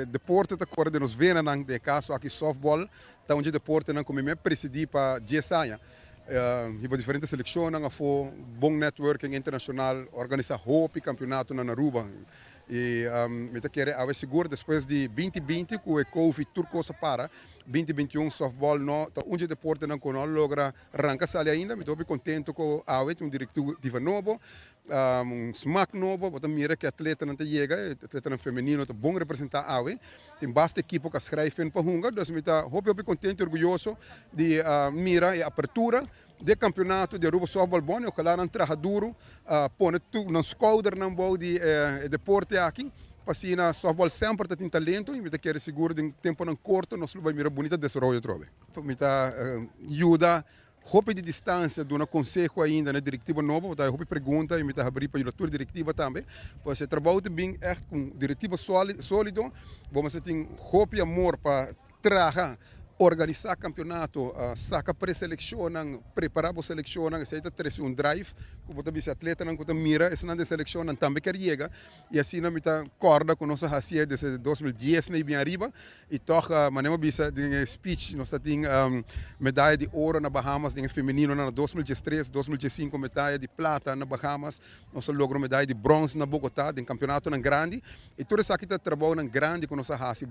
Deporte ta core den nos venanan, den e caso aki softball ta un dje deportenan cu mi me presidi pa 10 aña. Hiba diferente seleccionnan afo, bon networking internacional, organisa hopi campeonatonan na Aruba. Y mi ta kere awe sigur despues di 2020 cu e COVID tur cos a para, 2021 softball no ta un dje deportenan cu no a logra ranca sali ainda. Mi ta hopi contento cu awe tin un directiva nobo, un smaak nobo, bo ta mira cu atletanan ta yega, atletanan femenino ta bon representa awe. Tin basta ekipo cu a schrijf in pa hunga, dus mi ta hopi hopi contento y orguyoso di mira e apertura di campeonato di Aruba Softball Bond. Ojalá nan traha duro, pone nan schoudernan bou di e deporte aki, pa asina softball semper ta tin talento y mi ta kere sigur den temponan corto nos lo bay mira bunita desaroyo trobe. Mi ta yuda hopi di distancia, duna conseho ainda na directiva nobo, ta hopi pregunta y mi ta habri pa yuda tur directiva tambe. Pues e trabou ta bin echt cu directiva solido, bo mester tin hopi amor pa traha, organisa campeonato, saca preseleccionnan, prepara bo seleccionnan, esey ta trece un drive, cu bo ta bisa atletanan cu ta mira esnan den seleccionnan tambe kier yega, y asina mi ta corda cu nos a haci desde 2010 na bien ariba, y toch manera mi a bisa den e speech, nos ta tin medaya di oro na Bahamas den femenino na 2013, 2015 medaya di plata na Bahamas, nos a logra medaya di brons na Bogota den campeonatonan grandi, y tur esaki ta trabounan grandi cu nos a haci.